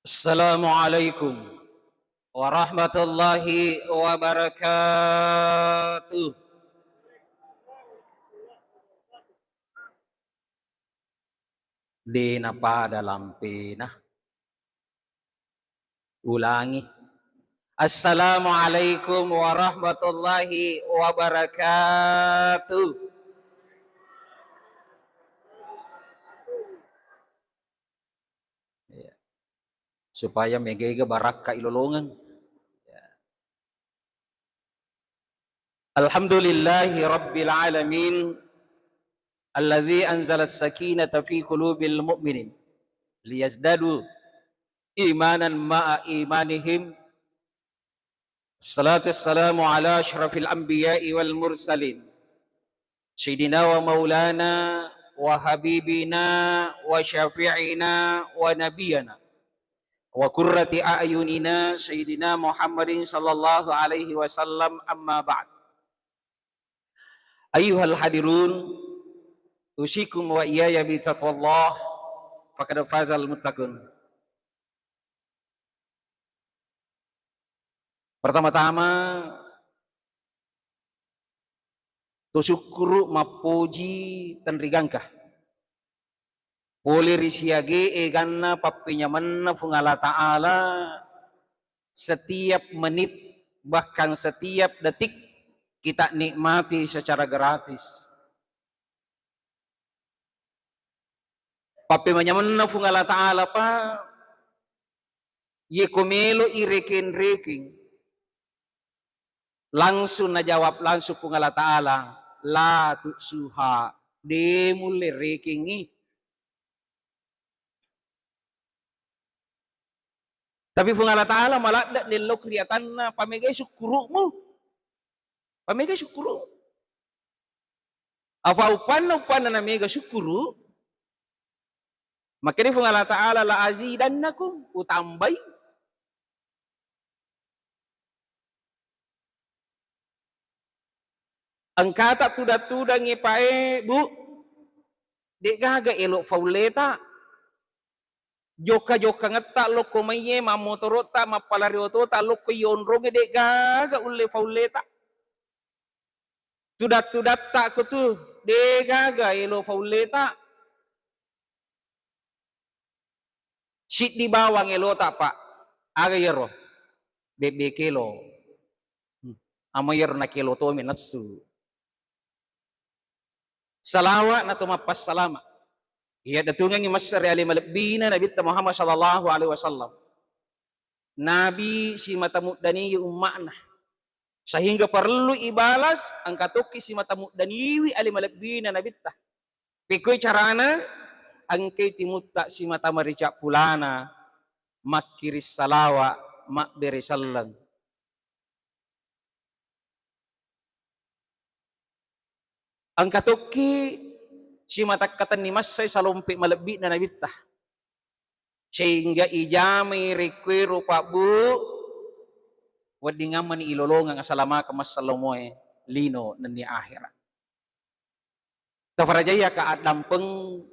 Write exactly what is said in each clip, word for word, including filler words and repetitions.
Assalamualaikum warahmatullahi wabarakatuh. De' napada lampena. Ulangi. Assalamualaikum warahmatullahi wabarakatuh. Iya. Supaya mega-ega barakka ilolongeng. Ya. Alhamdulillahi rabbil alamin, alladzi anzala sakinata fi qulubil mu'minin, liyazdadu imanan ma'a imanihim. Salatu wassalamu ala asyrafil anbiya'i wal mursalin, sayyidina wa maulana wa habibina wa syafi'ina wa nabiyana wa qurrati a'yunina sayyidina Muhammadin sallallahu alaihi wasallam, amma ba'd. Ayyuhal hadirun, usikum wa iyaya bi taqwallah, faqad fazal muttaqun. Pertama-tama, to sukkuru mappoji tenrigangka. Pole ri siage eganna pappenyamenna Fuang Allah Ta'ala, setiap menit, bahkan setiap detik kita nikmati secara gratis. Pappenyamenna Fuang Allah Ta'ala, Pak, ye ko melo irekeng-rekeng, langsung najawab langsung Fuang Allah Ta'ala, "La tusuha, de mulle rekengngi." Tapi Fuang Allah Ta'ala maladde nellok ri atanna, pamegai sukkuru'mu. Pamegai sukkuru'mu. Apa uppanna-uppanna namega sukkuru, makkeda Fuang Allah Ta'ala, "La azidannakum," utambai. Engkata tudang-tudangngi pae, Bu, de'gaga elo faulleta. Jokka-jokkangetta lokko maiye, mammotorotta, mappalari otota lokko yonrongnge, de'gaga ulle faulleta. Tudang-tudatta ko tu, de'gaga elo faulleta. Siddi bawang elota, Pak. Aga yero? Bebbe kelo. Hmm. Amo yero nakelo tomi nassu. Salawa nato mappassalama. Iya datungengngi massare ale malebbina Nabitta Muhammad sallallahu alaihi wasallam. Nabi simata muddani umma'na. Sehingga parellu ibalas, engka tokki simata muddaniwi ale malebbina Nabitta. Pekkoi carana, engkai timutta simata marica pulana, makkiri salawa, mabbere selleng. Engka tokki simatakkatenni massai salompe malebbi'na Nabitta, sehingga ijamai rekkoe rupa, Bu, weddingammani ilolongeng asalamakeng massallomoe lino nennia ahera. Tafarajaiya ka addampeng,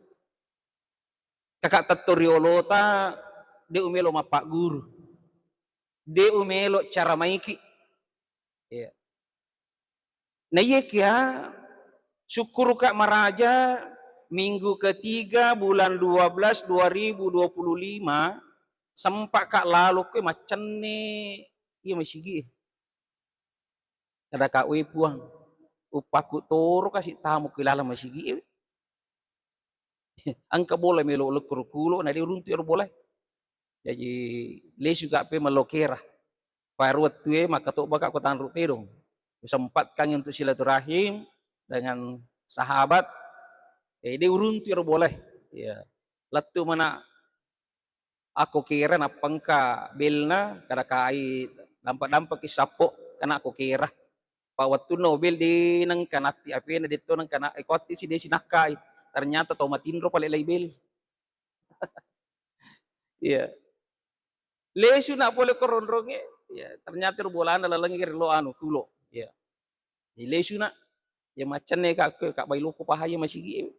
kaka tetto riolota, de umelo mappagguru, de umelo caramaiki. Iya. Naiyakia sukkuruka maraja, minggu ketiga bulan dua belas dua ribu dua puluh lima, sempaka lalo koe maccenne iya masigi. Kadaka, "We Puang, uppaku toro kasi tamu ki laleng masigi e." Engka bola melo lekkoro kulo, na de uruntu ero bola. Jaji lesuka pe mello kera. Paru wettue makkatobaka ko Tanru Tedong. Kusempatkan untuk silaturahim dengan sahabat. Eh, de uruntu ero bola. Ya. Lettu mana akko kera nappa engka belna, kadaka ai dampa-dampaki sappo kana akko kera. Pa wettunna ubel de nengka natti apena, detto nengka na, eh, ko atti si de sinakkai. Ternyata to matinro pale lai bel. Iya. Lesu na pole ko ronrongnge, iya, ternyata ro bolana lalengnge ri lo anu, kulo. Iya. Jadi lesu na, iya maccenne ka, ka bai loko pahaya masigi.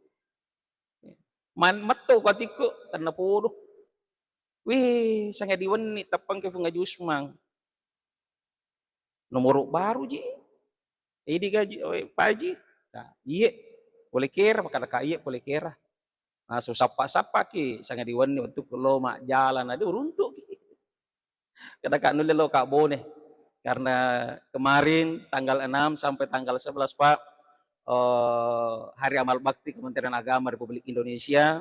Man-, metto ko atikku, tenna podo. Wih, sanga diwenni teppang ke Funga Jusmang. Nomoro baru ji. Idi gaji, oh, Pak Haji. Nah, iye, pole kera, maka ka iye pole kera. Nah, so sappa-sappa ki, sanga diwenni waktu lo majjalan, aduh, runtuk ki. Kada ka nulle lo ka Bone. Karena kemarin tanggal enam sampai tanggal sebelas, Pak, eh, Hari Amal Bakti Kementerian Agama Republik Indonesia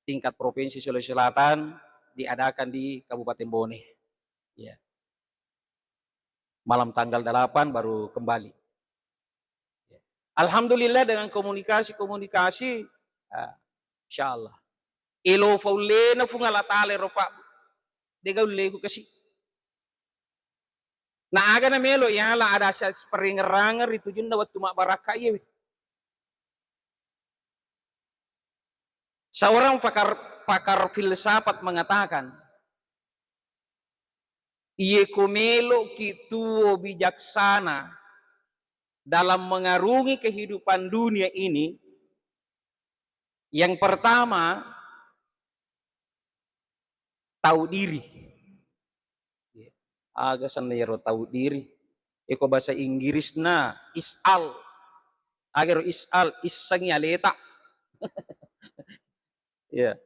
tingkat Provinsi Sulawesi Selatan diadakan di Kabupaten Bone. Ya. Malam tanggal delapan baru kembali. Alhamdulillah, dengan komunikasi-komunikasi, ah, insyaallah. Elo faullena Fung Allah Ta'ala ero, Pak. Dega ulleku kasi. Na aga na melo yala ada asa-, siparengerangeng ri tujunna wettu mabbarakka iyewe. Seorang pakar, pakar filsafat mengatakan, iye ko meloki tuo bijaksana dalam mengarungi kehidupan dunia ini, yang pertama, tahu diri. Aga senna iyaro tahu diri? Eko bahasa Inggrisna is'al. Agaro is'al, issengi aleta. Ya.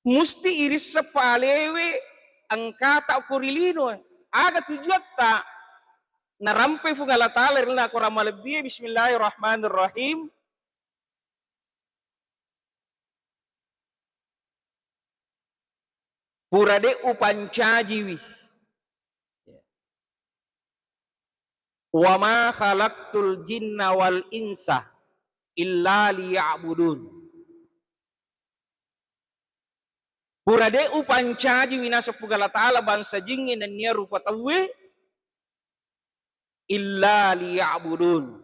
Musti irisseng palewe engkata ko ri lino. Aga tujuatta? Narampe Fung Allah Ta'ala ri lino korang malebbi. Bismillahirrahmanirrahim. Pura de' upancajiwi. Wa ma khalaqtul jinna wal insa illa liya'budun. Pura de' upancajiwi naseng Fung Allah Ta'ala bangsa jingnge nennia rupa tauwe, illa liya'budun,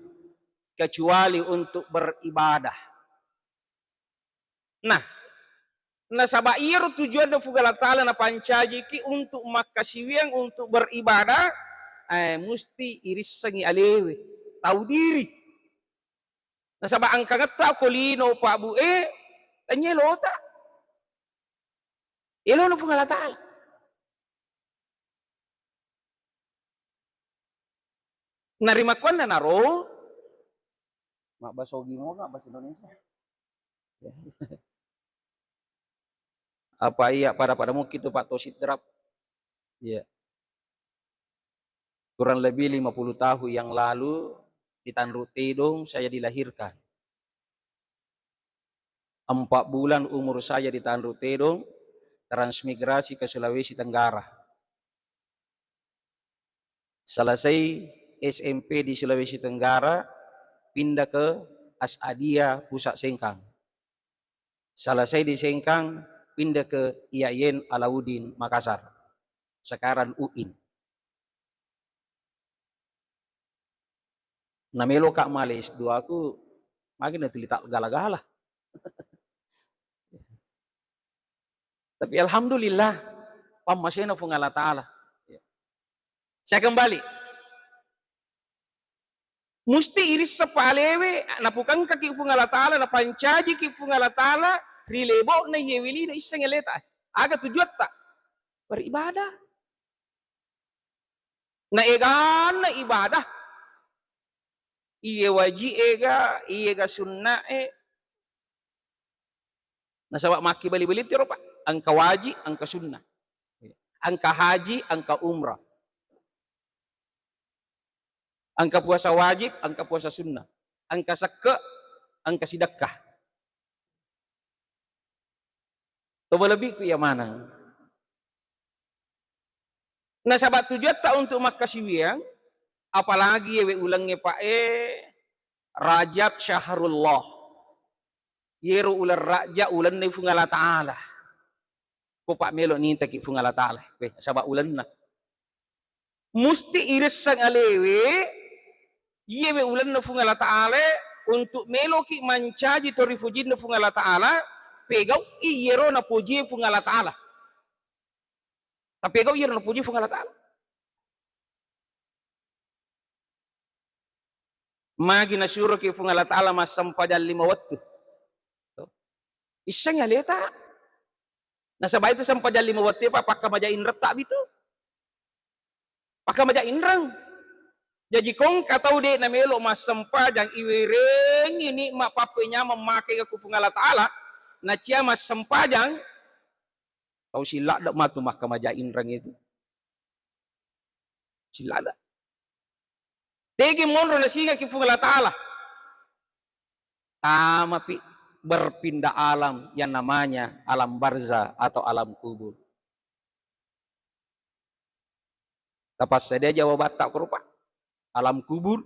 kecuali untuk beribadah. Nah, nasaba iyaro tujuanna Fung Allah Ta'ala napancajiki untuk makkasiwiang, untuk beribadah, eh, musti irissengi alewe, tahu diri. Nasaba engkangetta ko lino, Pak Bu, eh, tania elota. Elona Fung Allah Ta'ala. Narimakkuannanaro, mabbahasa Ogi moga bahasa Indonesia. Apa iya pada-pada mukki tu, Pak, to Sidrap? Iya. Kurang lebih lima puluh tahun yang lalu di Tanru Tedong saya dilahirkan. Empat bulan umur saya di Tanru Tedong, transmigrasi ke Sulawesi Tenggara. Selesai S M P di Sulawesi Tenggara, pindah ke As'adiyah Pusat Sengkang. Selesai di Sengkang, pindah ke I A I N Alauddin Makassar. Sekarang U I N. Nameloka male S dua ku, magi natuli ta gala-gala. Tapi alhamdulillah, pammasena Fung Allah Ta'ala. Saya kembali. Musti irisseng palewe, napukangkaki Fung Allah Ta'ala, napancajiki Fung Allah Ta'ala ri lebo'na iyewe lino, isseng aleta. Aga tujuatta? Beribadah. Na eganna ibadah, iye waji ega, iye ga sunna e. Nasaba makkibali-bali tiro, Pak. Engka waji, engka sunna. Engka haji, engka umrah. Engka puasa wajib, engka puasa sunnah. Engka sekke, engka sidekka. Toba lebbiku iya maneng. Nasaba tujuatta untuk makkasiwiang, apalagi yewe ulengnge, Pak, e, Rajab syahrullah. Yero uleng Rajab ulenna Fung Allah Ta'ala. Ko pa melo nitaki Fung Allah Ta'ala, we, saba ulenna. Musti irisseng alewe, iyewe ulenna Fung Allah Ta'ala, untuk meloki mancaji to rifujinna Fung Allah Ta'ala, pegau iyero napoji Fung Allah Ta'ala. Tapi pegau iyero napoji Fung Allah Ta'ala. Magi nasuroki Fung Allah Ta'ala massempajang lima wettu. Issengngi aleta. Nasaba itu sempajang lima wettu, Pak, pakkamaja inretta bitu. Pakkamaja inreng. Jaji kongka tau de' namelo massempajang, iwerengi nikmat pappenyameng makega ku Puang Allah Ta'ala, nacia massempajang, tau silladde' matu makkamaja inreng itu. Silladde'. Tegi monro nasingaki Puang Allah Ta'ala. Tamapi berpindah alam yang namanya alam barzah atau alam kubur. Tapassadia jawabatta ko rupa. Alam kubur,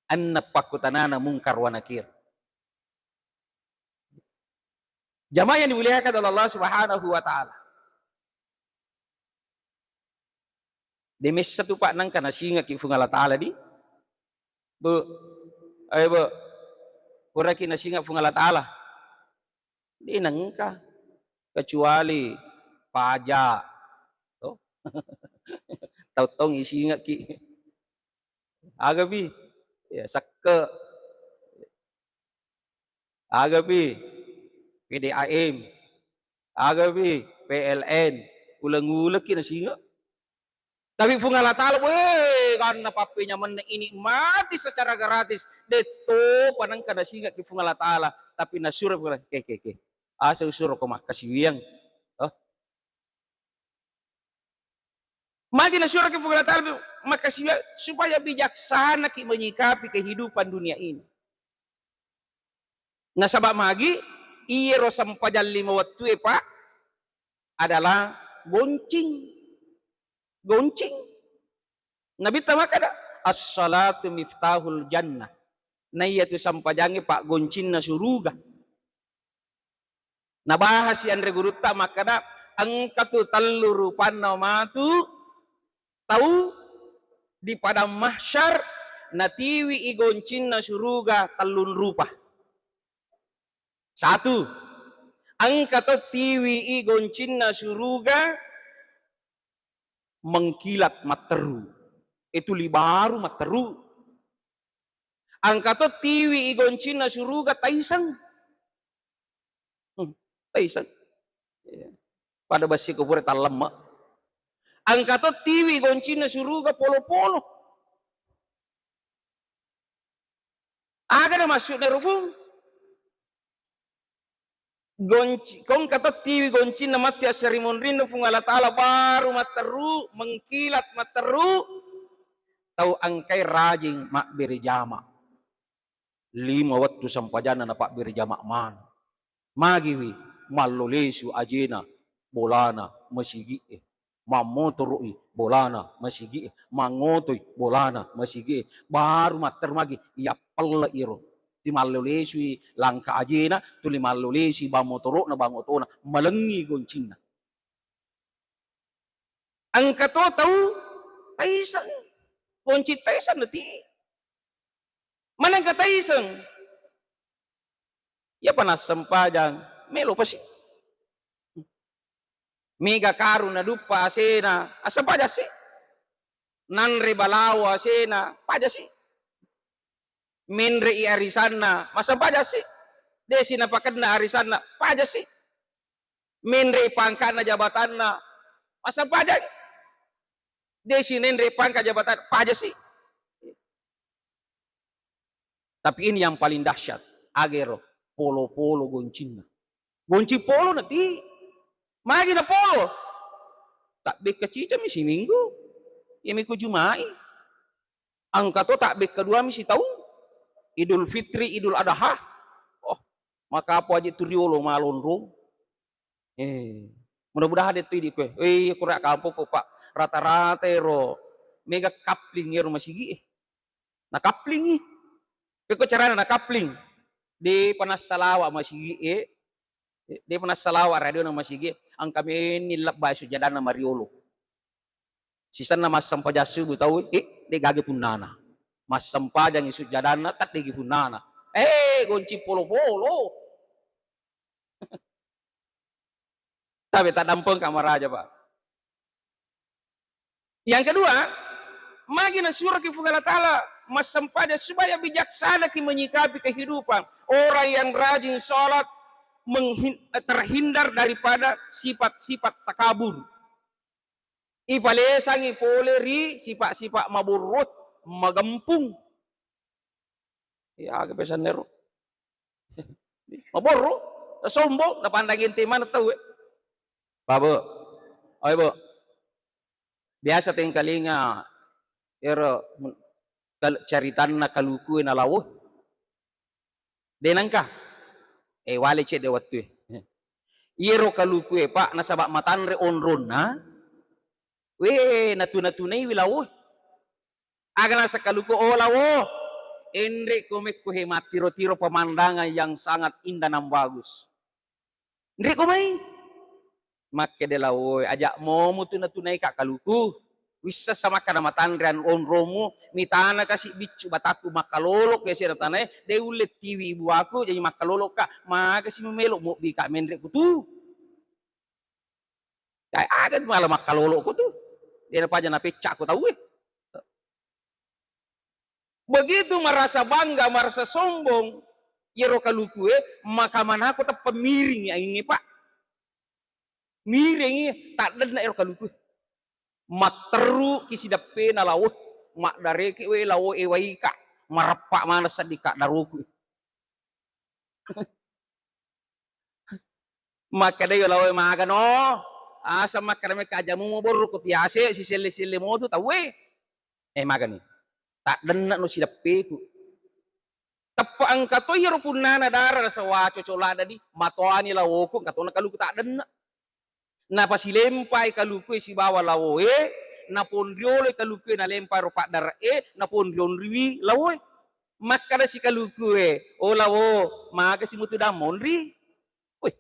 enneng pakkutanana Mungkar wa Nakir. Jamaah yang dimuliakan oleh Allah Subhanahu wa Ta'ala. De' messa tu, Pak, nengka nasingaki Puang Allah Ta'ala di. Bu, ayo, Bu. Puraki nasinga Puang Allah Ta'ala. De' nengka. Kecuali pajak. Toh? Tau-tau isingaki. Aga pi? Ya, sekke. Aga pi? P D A M. Aga pi? P L N. Uleng-ulekki nasinga. Tapi Puang Allah Ta'ala, weh, karena pappenyamenna ini mati secara gratis. De' topa nengka nasingaki Puang Allah Ta'ala. Tapi nasuro Puang Allah, ke, ke, ke. Asa usuro ko makkasiwiang. Oh. Magi nasuraki Puang Allah Ta'ala makkasiwiang supaya bijaksanaki menyikapi kehidupan dunia ini. Nasaba magi iyaro sempajang lima wettue, Pak, adalah goncing. Goncing. Nabitta makkeda, "As-salatu miftahul jannah." Naiyatu sempajangnge paggoncinna suruga. Nabahasi anre gurutta makkeda, engka tu tellu rupanna matu tau di padang mahsyar, natiwi i goncinna suruga tellung rupa. Satu, engka to tiwi i goncinna suruga mengkilat matteru. Itu libaru matteru. Engka to tiwi i goncinna suruga taiseng. Hmm, taiseng. Iya. Pada bassi ko pura tallemme. Engka to tiwi goncinna suruga polo-polo. Aga na maksudna ero, Puang? Gonci, kongka to tiwi goncinna matti assarimunrinna Puang Allah Ta'ala baru matteru, mengkilat matteru, tau engkai rajing mabbere jama. Lima wettu sempajanna napabbere jama maneng. Magiwi, mallo lesu ajena bolana masigi'e. Mammotoro'i bolana masigi'e. Mangotoi bolana masigi'e. Baru matteru magi, yappelle iro. Tuli mallo lesui langka ajena, tuli mallo lesui bang motoro'na, bang otona. Malengngi goncinna. Engka to tau taiseng. Gonci taiseng nati. Manengka taiseng. Iyapa nassempajang, melo pasi. Mega karung naduppa asena, assempajang si. Nanre balawo asena, paja si. Menre i arisanna, massempajang si. Desi napakenna arisanna, paja si. Menre pangka'na jabatanna, massempajang. Desi nenre pangka jabatan, paja si. Tapi ini yang paling dahsyat, agero polo-polo goncinna. Goncing polo nati. Magi na polo? Tabbekka cicami siminggu. Iyami ku Juma'i. Engka to tabbekka duami sitaung. Idul Fitri, Idul Adha. Oh, makapo aja tu riolo malonrong. Eh, mudah-mudahan de tu idi kue. Eh, kura kampung ko, Pak. Rata-rata ero mega kapling ero masigi e. Nakaplingi. Pekko carana nakapling. De panassalawa masigi e. De panassalawa radio na masigi e. Engka menni lebba sujjadanna mariolo. Sisenna massempajang subuh tau, eh, de gaga punnana. Massempajangi sujjadanna, teddegi punnana. Eh, gonci polo-polo. Tapi tadampengka maraja, Pak. Yang kedua, magi nasuraki Puang Allah Ta'ala massempajang supaya bijaksanaki menyikapi kehidupan. Orang yang rajin sholat, menghin-, terhindar daripada sifat-sifat takabur. Ipalesangi pole ri sifat-sifat maborro, magempung. Iya, aga pesanna ro. Maborro, sombong, napandang ente maneng tauwe. Pak, Bu. Oi, Bu. Biasa tengkalinga ero kal-, caritanna kalukue na lawo. De nengka. Eh, wale cedde wettue. Iyero kalukue, Pak, nasaba matanre onronna, we, natu-natunaiwi lawo. Aga naseng kaluku, "Oh, lawo, enre ko mekko he mattiro-tiro pemandangan yang sangat indah dan bagus." Nriko mai. Makkeda lawoe, "Aja momu tu natuna ika kaluku. Wissessa makkada matanrean onromu, mitana kasi biccu batakku makkalolo ke sera tanae, de ulle tiwi ibuaku, jadi makkalolo ka, magasi melo mobbi ka menre kutu." Cai aga mala makkalolo kutu. De napaja napecca ko tauwe. Begitu merasa bangga, merasa sombong, iyaro kalukue, maka manako teppa miringi angingnge, Pak. Miringi, taddenna ero kalukue. Matteru ki sideppena lawo, maddareke we lawo ewaika, mareppa maneng sedding kaddaroku. Makkeda yo lawoe, "Magano, asa makkeda mekka ajamu moborro ko tiase siselle-selle motu tauwe." Eh, magani. Taddenna no sideppeku. Teppa engka to iyaro punnana dara nasawa cocok ladda di, matoani lawoku engka tona kaluku taddenna. Napasilempai kalukue sibawa lawoe, naponrioloi kalukue nalempai ro paddare'e, naponri-onriwi lawoe. Makkadasi kalukue, "Oh lawo, magasi mutu dang monri?" Wih.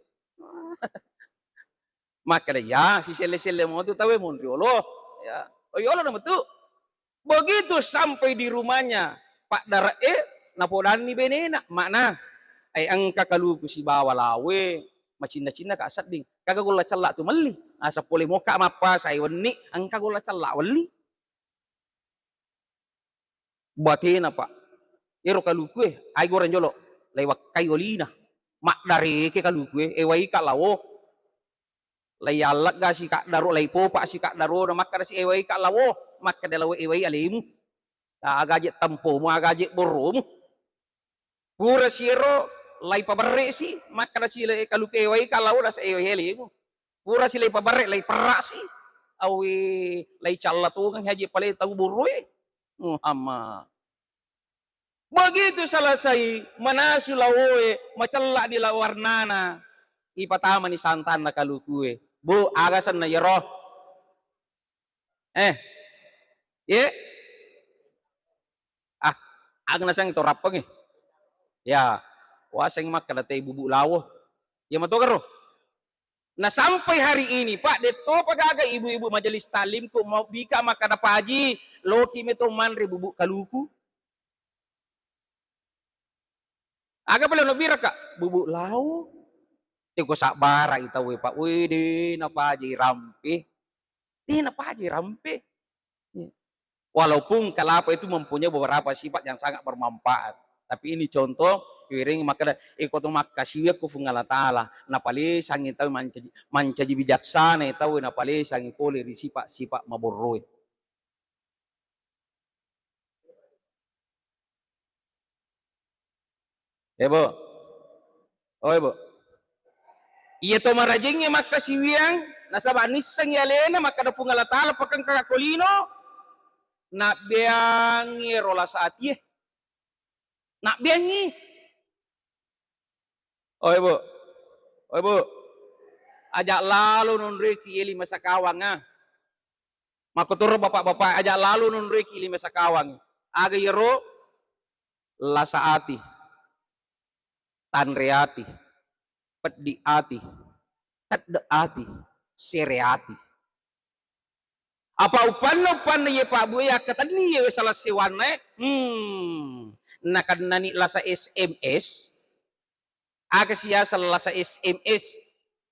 Makkeda, "Ya, siselle-selle motu tauwe monriolo." Ya, oh, yolo na metu. Begitu sampai di rumahnya Pak Dare'e, napodanni benena, "Makna, ai engka kaluku sibawa lawe, macinna-cinna ka sedding. Kaga golla cella tu melli. Asa pole moka mappasai wenni, engka golla cella welli." Batena, Pak. Ero kalukue, ai goreng jolo, lai wakkai olina. Maddareke kalukue, ewaika lawo. Lai allegga sikaddaro, lai popa sikaddaro, na makkada si ewaika lawo, makkada lawo ewai alemu. Aga je tempomu, aga je borromu. Pura si ero lai paberre si, makkada si le-, kaluku ewaika lawo, nasa ewai alemu. Pura si lai paberre, lai perra si. Awe, lai calla tongeng haji pale tau borroe. Muhammad. Begitu selesai manasu lawoe, macella di la warnana, ipatamani santanna kalukue. Bu, aga senna yero? Eh, ye? Ah, aga naseng to rappengi. Ya, waseng makkada te bubuk lawo. Ya matogaro. Nah, sampai hari ini, Pak, dettopa gaga ibu-ibu majelis taklim ko mau bika makkada, "Paji, loki meto manre bubuk kaluku." Aga pale no biraka? Bubuk lau. Teko sabbara i tau e, Pak. Wede napaji rampe. Tena paji rampe. Walaupun kelapa itu mempunyai beberapa sifat yang sangat bermanfaat. Tapi ini contoh, iwering makkada, iko to makkasiwi ko Fuang Allah Ta'ala, napalesangi tau mancaji, mancaji bijaksana tau, napalesangi pole ri sifat-sifat maborroe. Eh, Bu. Oi, Bu. Iya to marajengnge makkasiwiang, nasaba nissengngi alena makkada Puang Allah Ta'ala pakengka ko lino, nabbeangngi ero lasa atie. Nabbeangngi. Oi, Bu. Oi, Bu. Aja lalo nonroiki ye lima sakawang, ah. Makkotoro bapak-bapak, aja lalo nonroiki lima sakawang. Aga yero? Lasa ati, tanre ati, peddi ati, tedde ati, sere ati. Apa upanna, upanna ye Pak Bu e, yakkatenni ye we sala sewanna e, hmm, nakennani lasa S M S. Aga si yaseng lasa S M S?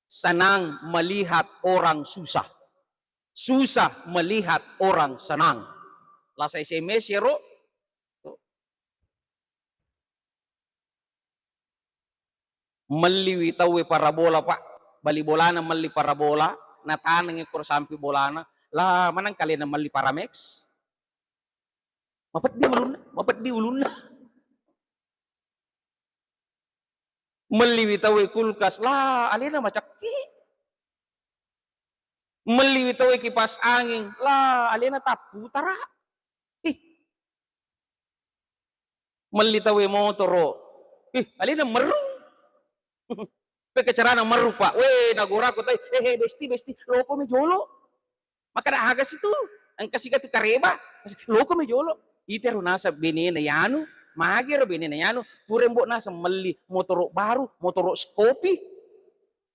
Senang melihat orang susah. Susah melihat orang senang. Lasa S M S yero. Melliwi tauwe parabola, Pak. Bali bolana melli parabola, natanengngi koro sampi bolana, la maneng kalena melli Paramex. Mapeddi ulunna, mapeddi ulunna. Melliwi tauwe kulkas, la alena macakki. Melliwi tauwe kipas angin, la alena tapputara. Ih. Melli tauwe motoro, ih, alena merrung. Pekka carana merrung, Pak. We, nagorako tauwe, eh, eh, besti, besti, loko me jolo. Makkeda, aga situ? Engka siga tu kareba. Loko me jolo. Itero naseng benena yanu, magero benena yanu, pura mbo naseng melli motoro baru, motoro skopi.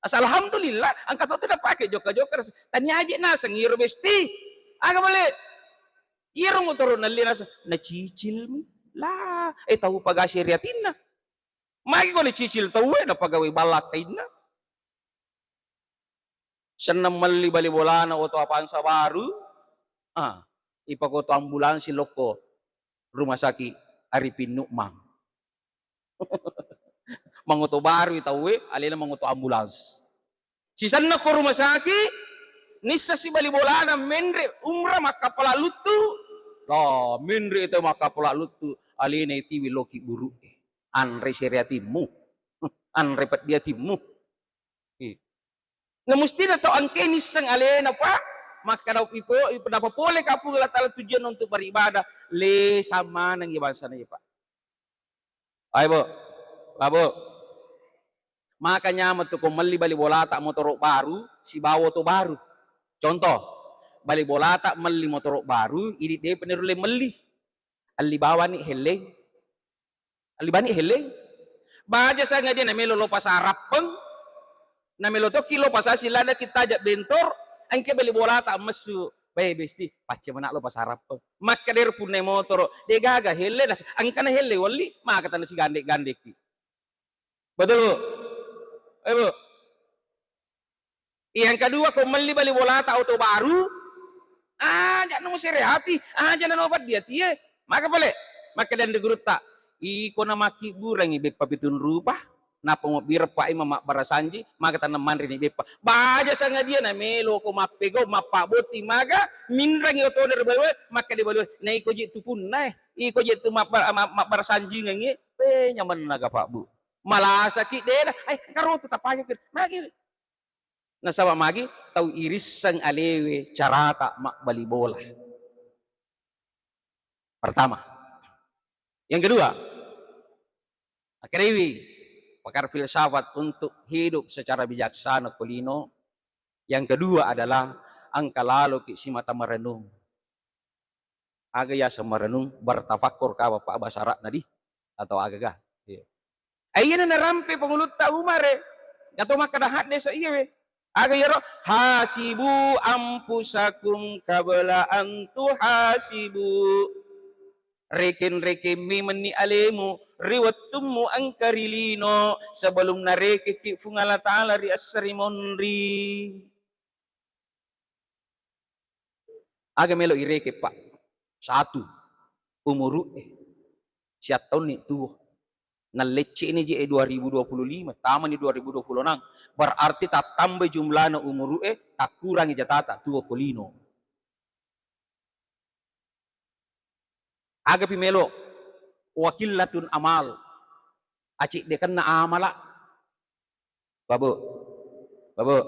Asa alhamdulillah, engka to tu napake jokka-jokka, tania aje naseng iro besti. Aga bale? Iyaro motoro nalli naseng, nacicilmi. La, eh, tau pagase ri atinna. Magi ko nicicil tauwe, napagawai ballakkainna. Senna melli bali bolana oto Avanza baru, ah, ipakoto ambulansi lokko rumah sakit Arifin Nukmang. Mangoto barui tauwe, alena mangoto ambulans. Sisenna ko rumah sakit, nisseng si bali bolana menre umrah makkapala luttu. La, menre tau makkapala luttu, alena itiwi loki buru'e. Anre sereatimmu. Anre peddiatimmu. Ih. Na mustina tau engkae nisseng alena, Pak. Makkada ipo-, ipedapa pole ka Puang Allah Taala tujuanna untuk beribadah, le samanengngi bangsana, Pak. Ayo, Bu. Pak, Bu. Maka nyameng tu ko melli bali bolata motoro baru, sibawa oto baru. Contoh, bali bolata melli motoro baru, idi depa nirulle melli. Alli bawani helleng. Alli bani helleng. Baja sangadinna melo lo pasarappeng, na melo tokki lo pasasi ladaki tajak bentor, engka bali bolata messu. Bae besti, pacce mana lo pasarappeng. Makkeda ero punna motoro, de gaga helle, nas-, engkana helle welli, maka tana sigande-gandeki. Betul, Bu? Eh, Bu. Yang kedua, ko melli bali bolata oto baru, aja' no musere ati, aja' no peddi atie. Maka pale, makkeda anre gurutta, iko na makkibburangi beppa pitung rupa, nappa mobbireng pa imang mabbarasanji, maka tanna manreni beppa. Baja sangadia na melo ko mappegau, mappabbotting maga, minrangi otona ri baliwe, makkeda baliwe, na iko je tu punna, eh, iko je tu mabba-, ma-, mabbarasanjingengi, eh, nyamenna ga Pak Bu. Malasaki dena, eh, karotu tapake magi. Nasaba magi tau irisseng alewe carata mabbali bola. Pertama. Yang kedua, akkerewi pakar filsafat untuk hidup secara bijaksana ko lino. Yang kedua adalah engka laloki simata merenung. Aga yaseng merenung, bertafakkur ka Bapak bahasa Arabna di, atau agaga? Iya. Aiyana narampe pangulutta Umare, gato makkeda hadde sa iyawe. Aga yaro? Hasibu anfusakum qabla an tuhasibu. Rekeng-rekeng memenni alemu ri wettummu engka ri lino sebelum narekekki Fuang Allah Ta'ala ri esso ri monri. Aga melo irekeng, Pak? Satu, umuru'e. Siattaunni tuo. Nallecceni je dua ribu dua puluh lima, tamani dua ribu dua puluh enam. Berarti tattambai jumlana umuru'e, takkurangi jatata, tuo ko lino. Agapi melo? Wakillatun amal. Aceddekenna amala. Babu, babu,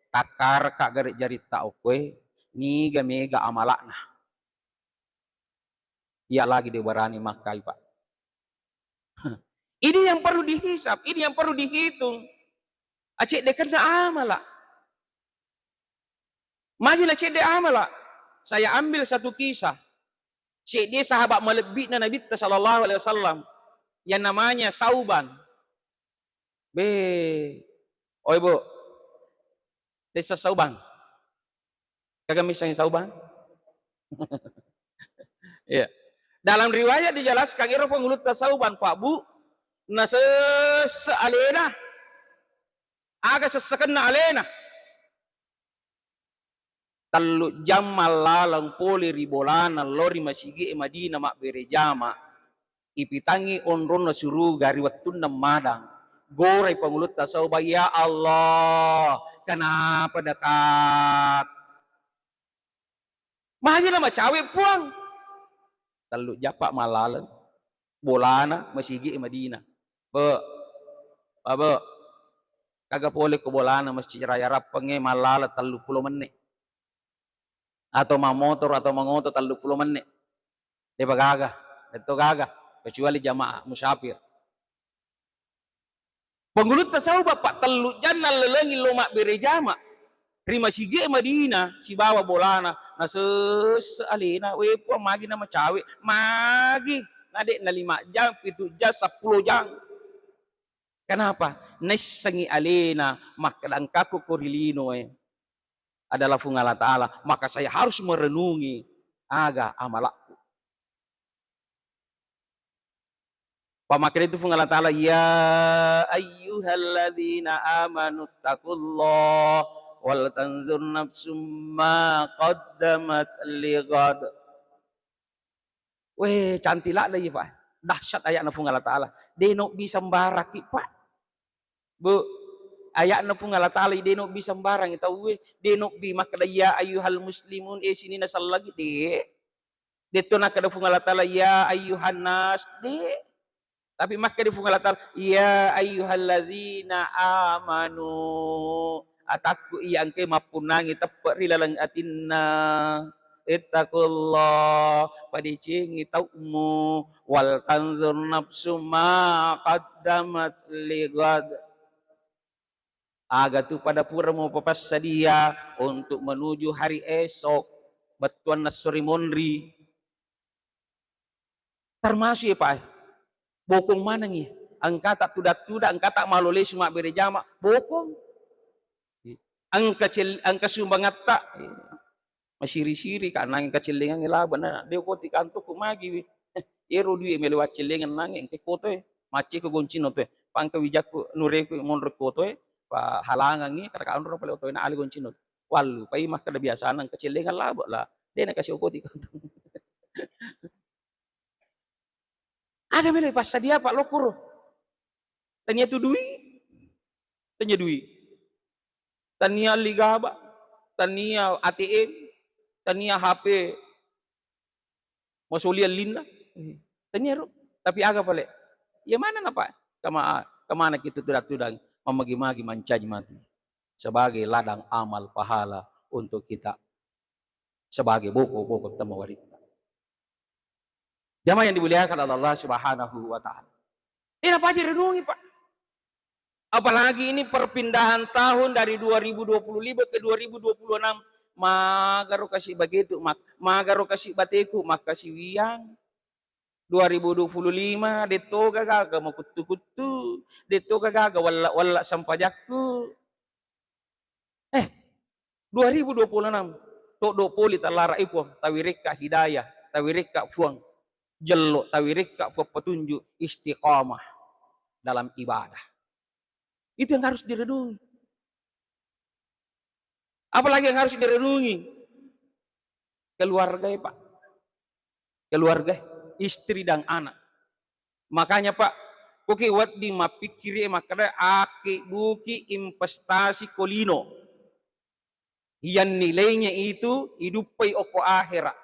takkareka gare jaritta okkoe, niga mega amalakna. Iya lagi de barani makkai, Pak. Ini yang perlu dihisap, ini yang perlu dihitung. Aceddekenna amala. Magi nacedde amala? Saya ambil satu kisah. Cedde sahabat malebbi'na Nabitta sallallahu alaihi wasallam yang namanya Sauban. Be, oi Bu, tessa Sauban. Kaga missengngi Sauban? Iya. Dalam riwayat dijelaskan, ero pangulutta Sauban, Pak Bu, nasesse alena. Aga sessekenna alena? Tellu jam mallaleng pole ri bolana lao ri masigi'e Madinah mabbere jama, ipitangngi onronna suruga ri wettunna madang. Gorai pangulutta saubah, "Ya Allah, kenapa dekat?" Magi na macawe, Puang? Tellu jappa mallaleng. Bolana masigi Madinah. Be, Pak Be, kaga pole ko bolana Masjid Raya Rappengnge mallaleng telluppulo menne. Atau mammotor atau mangoto telluppulo menne. Depa gaga, detto gaga, kecuali jamaah musafir. Pangulutta saubah, Pak, tellu janna lelengi lo mabbere jama ri masigi Madinah sibawa bolana, nasesse alena, "We Puang, magi na macawe, magi na de' na lima jang, pitu jang, seppulo jang." Kenapa? Naissengi alena makkeda engkaku ko ri linoe adalah Fuang Allah Ta'ala, maka saya harus merenungi aga amalakku. Pamakkeda itu Fuang Allah Ta'ala, "Ya ayyuhalladzina amanu taqullah wal tanzur nafsum ma qaddamat lighad." Weh, cantik ladde iya, Pak. Dahsyat ayatna Fuang Allah Ta'ala. De' nobbi sembaraki, Pak. Bu, ayatna Fuang Allah Ta'ala de' nobbi sembarang tauwe, de' nobbi makkeda, "Ya ayyuhal muslimun, eh, sininna sellagi," de'. Detto nakkeda Fuang Allah Ta'ala, "Ya ayyuhan nas," de'. Tapi makkeda Fuang Allah Ta'ala, "Ya ayyuhalladzina amanu," atakku iya engkae mappunnangi teppe' ri laleng atinna. "Ittaqullah," padecengi taumu, "wal tanzur nafsum ma qaddamat lighad." Aga tu pada pura mupapassadia untuk menuju hari esok, bettuanna esso ri monri. Termasuk ya, Pak, eh, bokong manengi, engkata tuda-tuda, engkata malo lesu mabbere jama, bokong. Engka cel-, engka sumbangatta, masiri-siri ka nangi kacellengang laba na de' ko ti kantukku magi wi. Ero dui melo waccellengang nangi engka kotoe, macce ko goncino toe, pangka wijakku nureku monro kotoe, pa halangangi kada kanro pale otoe na ale goncino. Wallu pai makkeda biasana engka cellengang laba la, de' na kasi okoti kantuk. Aga melo ipassadia, Pak, lokkoro? Tania tu dui, tania dui, tania ligaba, tania A T M, tania H P masoli ellinna, tania ro. Tapi aga pale? Ya mana na, Pak? Kama-, kemana kita tuda-tudang, mamagi-magi mancaji mati sebagai ladang amal pahala untuk kita sebagai boko-boko temawaritta. Jamaah yang dimuliakan Allah Subhanahu wa Ta'ala. Ini apa aja renungi, Pak? Apalagi ini perpindahan tahun dari dua ribu dua puluh lima ke dua ribu dua puluh enam. Magaro kasi bagetu, mak-, magaro kasi bateku, makkasiwiang. Dua ribu dua puluh lima, detto gaga makuttu-kuttu, detto gaga walla-walla sampajakku. Eh, dua ribu dua puluh enam, toddo poli tallara i Puang, tawirekka hidayah, tawirekka Puang jello, tawirekka Puang petunjuk, istiqamah dalam ibadah. Itu yang harus direnungi. Apalagi yang harus direnungi? Keluarga ya, Pak. Keluarga, istri dan anak. Makanya, Pak, koki wedding mappikkiri makkeda akkibbuki investasi ko lino. Yang nilainya itu iduppai okko akhirat.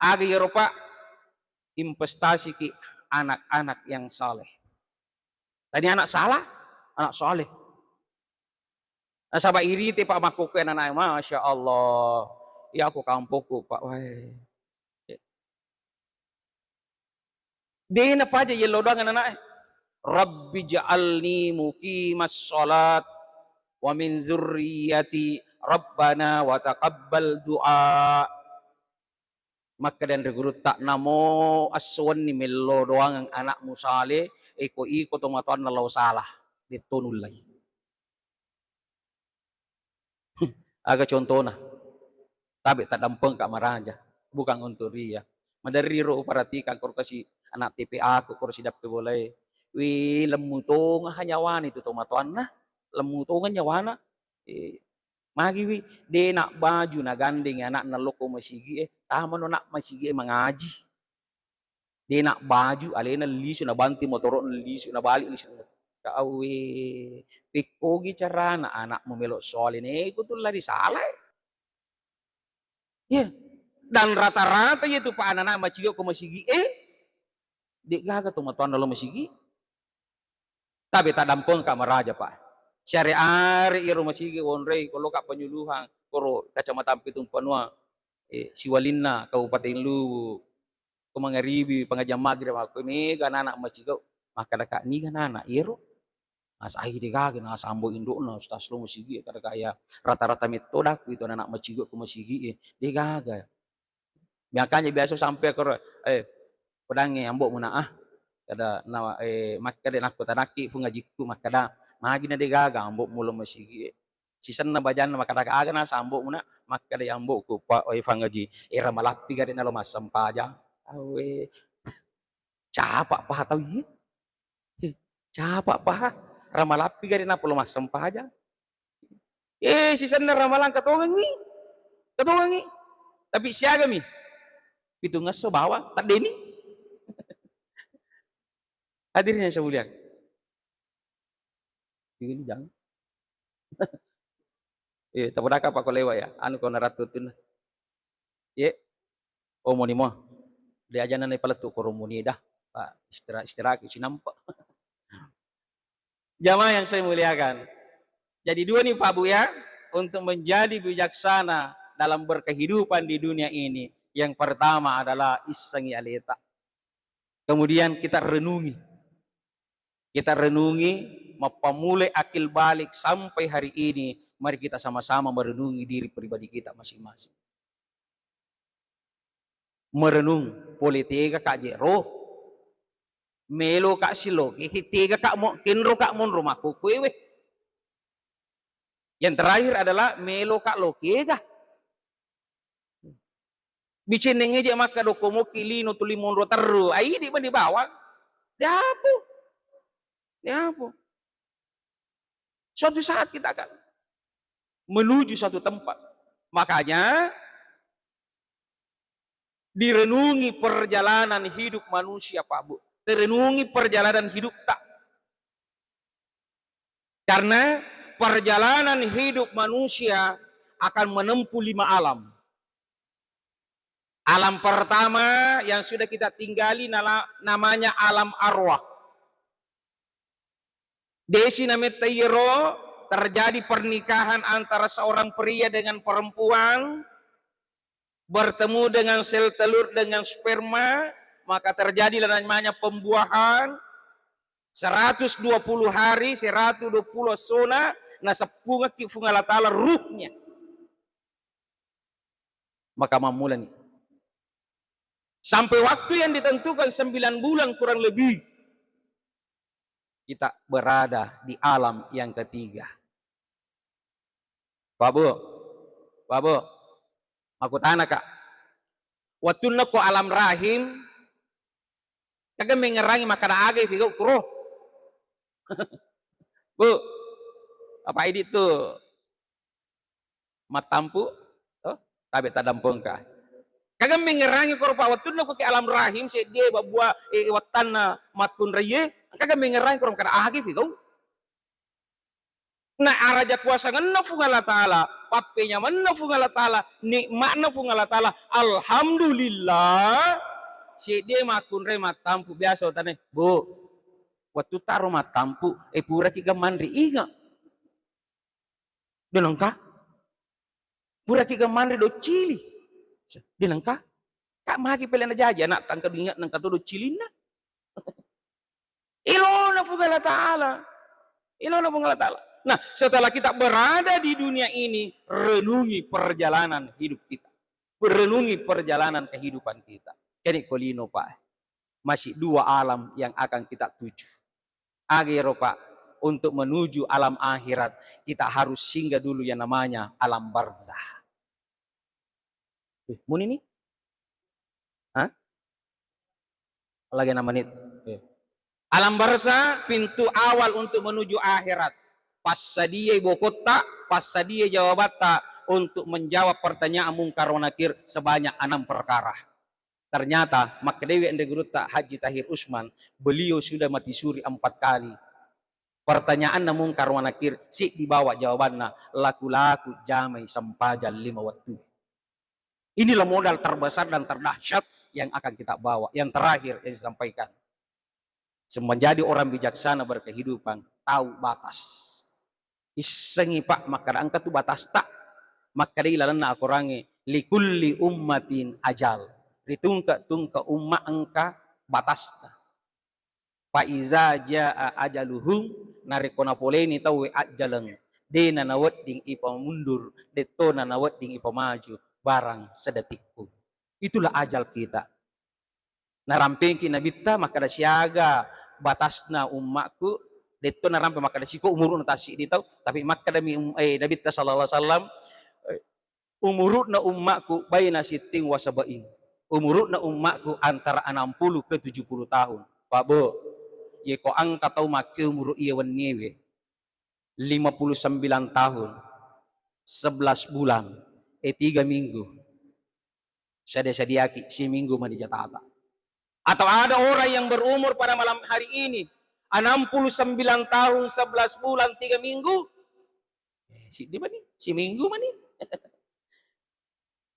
Aga iyaro, Pak? Investasi ki anak-anak yang saleh. Tania anak salah, anak saleh. Nasaba irite, Pak, makkukku ananae, Masya Allah. Iya ko kampokku, Pak, wae. De' napaja yello doang ananae. Rabbi ja'alni muqimas shalat wa min dzurriyyati rabbana wa taqabbal du'a. Makkeda anre gurutta, namo esso wenni mello doangeng anakmu saleh, iko-iko tomatoanna lao salah, de' to nullai. Aga contona? Tabe' taddampengka maraja, bukan untuk ria. Maderri ro uperhatikan koro kasi anak T P A ku, koro sidappe bolae. Wi, lemmu tonga nyawana itu tomatoanna, lemmu tonga nyawana. Eh, magi wi, de' nak baju nagandeng anakna lokko masigi e, tamano nak masigi e mangaji. De' nak baju, alena lisu, nabanting motoro'na lisu, nabali lisu. Ka awwe, pekkogi carana anakmu melo soleh, neko tu la risalae. Iya. Dan rata-rata iya tu pa anak-anak macigau ko masigi e, de gaga to matoanna lo masigi. Tapi tadampengka maraja, Pak. Siare-are iyaro masigi wonroi, ko loka penyuluhan, koro Kecamatan Pitung Panua, eh, siwalinna Kabupaten Luwu, ko mangaribi pengajian maghrib, makko mega anak-anak macigau, makkadaka, "Niga anak iyaro?" Nasa, "Ai, de gaga, nasa ambo indokna, Ustaz, lo masigi," kadaka, "Ya, rata-rata metto dakku itu anak-anak macigau ko masigi e, de gaga." Makanya biasa sampai ke, eh, pedangnge ambo muna ah. Kada na, eh, makkada nakko tanakki pung ajikku makkada, "Magi na de gaga ambo mulo masigi e." Sisenna bajanna makkada, "Aga nasa ambo muna?" Makkada ambo ku, "Pa, oi, fangaji, era malappi gare nalo massempajang." Awe. Capa paha tau iye. Eh, capa paha, ramalappi gare napa lo massempajang. Eh, sisenna ramalang katongengi. Katongengi. Tapi siagami. Pitungesso bawang, teddeni. Hadirin yang saya muliakan. Ini jangan. Eh, tapodaka apa ko lewat ya? Anu ko narattu tunna. Ye. Oh, moni mo. De ajana ne palettu ko romoni dah. Pak, istirahat, istirahat ki cinampa. Jamaah yang saya muliakan. Jadi dua nih Pak Bu ya, untuk menjadi bijaksana dalam berkehidupan di dunia ini. Yang pertama adalah issengi aleta. Kemudian kita renungi. Kita renungi, mappamulai akil balik sampai hari ini, mari kita sama-sama merenungi diri pribadi kita masing-masing. Merenung, pole tega ka je ro. Melo ka siloki, tega ka mo, kenro ka monro makkukkuewe. Yang terakhir adalah melo ka lo kega. Bicenneng eje makkadoko moki lino tuli monro terru. Ai di mani bawang. Diapo? Diapo? Suatu saat kita akan menuju satu tempat. Makanya direnungi perjalanan hidup manusia, Pak Bu. Direnungi perjalanan hidup tak. Karena perjalanan hidup manusia akan menempuh lima alam. Alam pertama yang sudah kita tinggali nala-, namanya alam arwah. Desi nametta iyero terjadi pernikahan antara seorang pria dengan perempuan, bertemu dengan sel telur dengan sperma, maka terjadilah namanya pembuahan. Seratus dua puluh hari, seratus dua puluh essona, naseppungekki Fuang Allah Ta'ala ruhnya. Maka mammulani. Sampai waktu yang ditentukan sembilan bulan kurang lebih, kita berada di alam yang ketiga. Pak Bu, Pak Bu, makkutanaka, wettunna ko alam rahim, kaga mengngerangi makkada aga ifigau kuro? Bu, apa idi tu mattampu? Oh, tabe tadampengka. Kaga mengngerangi koro, Pak, wettunna ko ke alam rahim seddie babua, eh, wettanna mattunraie, kaga mengngerangi koro makkada aga ifigau? Na araja kuasangenna Fuang Allah Ta'ala, pappenyamenna Fuang Allah Ta'ala, nikmatna Fuang Allah Ta'ala, alhamdulillah, seddie makkunrai mattampu biasa utane, Bu, wettu taro mattampu, eh, puraki ga manre inga. Denengka? Puraki ga manre doccili. Denengka? Ka magi pele najaji anak tangka dunia nengka to doccilinna. Ilona Fuang Allah Ta'ala. Ilona Fuang Allah Ta'ala. Nah, setelah kita berada di dunia ini, renungi perjalanan hidup kita. Renungi perjalanan kehidupan kita. Jadi kolino, Pak, masih dua alam yang akan kita tuju. Aga ero, Pak, untuk menuju alam akhirat, kita harus singgah dulu yang namanya alam barzah. Eh, muni ni? Hah? Lagi enam menit. Eh. Alam barzah, pintu awal untuk menuju akhirat. Passadiai bokotta, passadiai jawabatta untuk menjawab pertanyaan Mungkar wa Nakir sebanyak enam perkara. Ternyata, makkedai anre gurutta Haji Tahir Usman, beliau sudah mati suri empat kali. Pertanyaanna Mungkar wa Nakir, siddi bawa jawabanna, laku-laku jamai sempajang lima wettu. Inilah modal terbesar dan terdahsyat yang akan kita bawa. Yang terakhir yang saya sampaikan, menjadi orang bijaksana berkehidupan, tahu batas. Issengi, Pak, makkeda engka tu batasta. Makkedai lalenna akorangnge, likulli ummatin ajal. Ri tungke-tungke umma engka batasta. Fa iza jaa ajaluhum, narekko napoleni tauwe ajjaleng, dena nawedding ipamundur, dettona nawedding ipamaju barang sedetikku. Itulah ajal kita. Narampengki Nabitta makkeda, siaga batasna ummakku, detto narampe makkeda siko umuru'na tassiddi tau, tapi makkedami um-, eh, Nabitta sallallahu alaihi wasallam, eh, umuru'na ummakku baina sitting wa sab'in. Umuru'na ummakku antara enam puluh ke tujuh puluh tahun. Pak Bu, yeko engka tau makke umuru iya wenniewe, lima puluh sembilan tahun, sebelas bulan, eh, tiga minggu. Sadi-sadiaki, siminggu mani jatata. Atau ada orang yang berumur pada malam hari ini, enam puluh sembilan tahun, sebelas bulan, tiga minggu, eh, siddi mani, siminggu mani.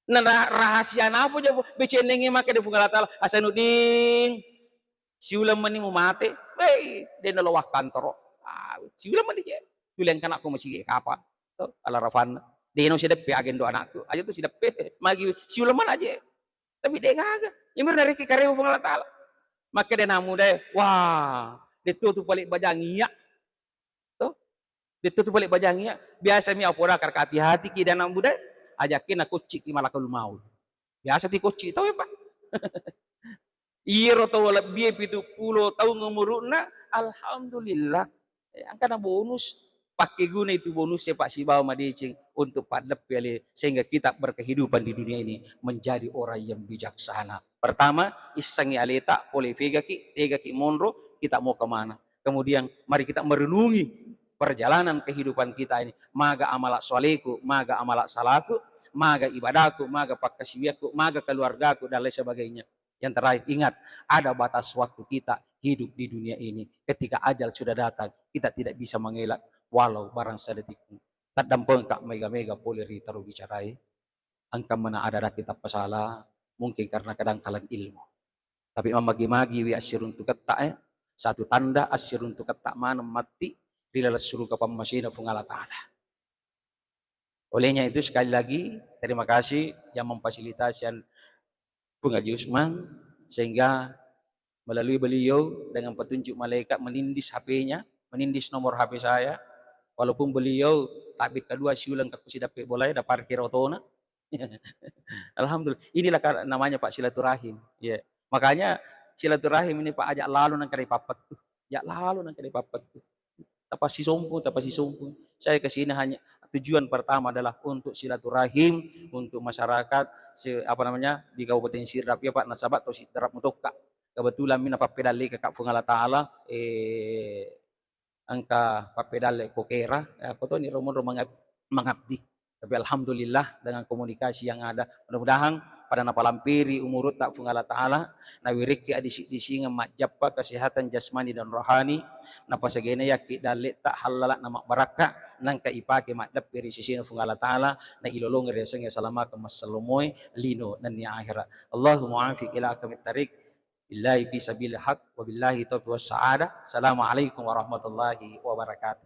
Nah, ra-, rahasia napa jabo? Becennengnge makkeda Puang Allah Taala, "Hasanuddin, siuleng mani mumate." Wei, de nalo wakkantoro. Ah, siuleng mani je. Tuleng kanakku masigi kapa. To, ala rafanna. De no sideppe agendo anakku. Aja tu sideppe. Magi siuleng mana aja. Tapi de gaga. Imir nariki karewa Puang Allah Taala. Makkeda namu dai, wah, de tu tu paling bajang iya. To? Detto tu pale bajang iya, biasa mi apoda karka hati-hati ki dan anak muda, ajakke na kocci ki malakul maut. Biasa ti kocci tau ya, Pak. Iyaro tau lebbi pitu pulo taung umuru'na, alhamdulillah. Eh, angkana bonus. Pakke guna itu bonus ya, Pak, sibawa madeceng untuk paddeppe ale sehingga kita berkehidupan di dunia ini menjadi orang yang bijaksana. Pertama, issengi aleta, pole fegaki, tegaki monro, kita mau kemana. Kemudian mari kita merenungi perjalanan kehidupan kita ini. Maga amala soleku, maga amala salaku, maga ibadaku, maga pakkasiwiakku, maga keluargaku, dan lain sebagainya. Yang terakhir, ingat, ada batas waktu kita hidup di dunia ini. Ketika ajal sudah datang, kita tidak bisa mengelak walau barang sedetik pun. Taddampengka mega-mega pole ri taro bicarai. Engka mana ada-ada kita pasala, mungkin karena kedangkalan ilmu. Tapi mammagi-magiwi assiruntuketta, eh, satu tanda assiruntuketta maneng matti ri laleng suruga pammasena Puang Allah Taala. Olehnya itu, sekali lagi, terima kasih yang memfasilitasi Puang Haji Usman, sehingga melalui beliau dengan petunjuk malaikat menindis H P-nya, menindis nomor H P saya. Walaupun beliau tapi kedua siuleng kakku sidappe bolae, da parkir otona. Alhamdulillah. Inilah ka-, namanya, Pak, silaturahim. Ya. Makanya silaturahim ini, Pak, ajak lalu nang kare pappettu. Ajak lalu nang kare pappettu. Tapasisompung, tapasisompung. Saya ke sini hanya tujuan pertama adalah untuk silaturahim untuk masyarakat se-, apa namanya, di Kabupaten Sidrap ya, Pak, nasaba to Sidrap mutokka. Kebetulan mina pappedalle kakak Puang Allah Taala, eh, engka pappedalle ko kera, eh, ko toni romo-romo mangab-, mangabdi. Tapi alhamdulillah dengan komunikasi yang ada. Mudah-mudahan pada napalampiri umurutta Puang Allah Taala, nawirekki adisi-disingeng majjappa kesehatan jasmani dan rohani, napasagena yakki dalletta hallala na mabbarakka, nangka ipake maddeppe ri sisina Puang Allah Taala, na ilolongeng riasengnge salamaken massellomoe lino nennia akhirat. Allahumma afiq ila aqwamit thariq. Billahi fi sabilil haq, wa billahi taufiq was sa'adah. Assalamualaikum warahmatullahi wabarakatuh.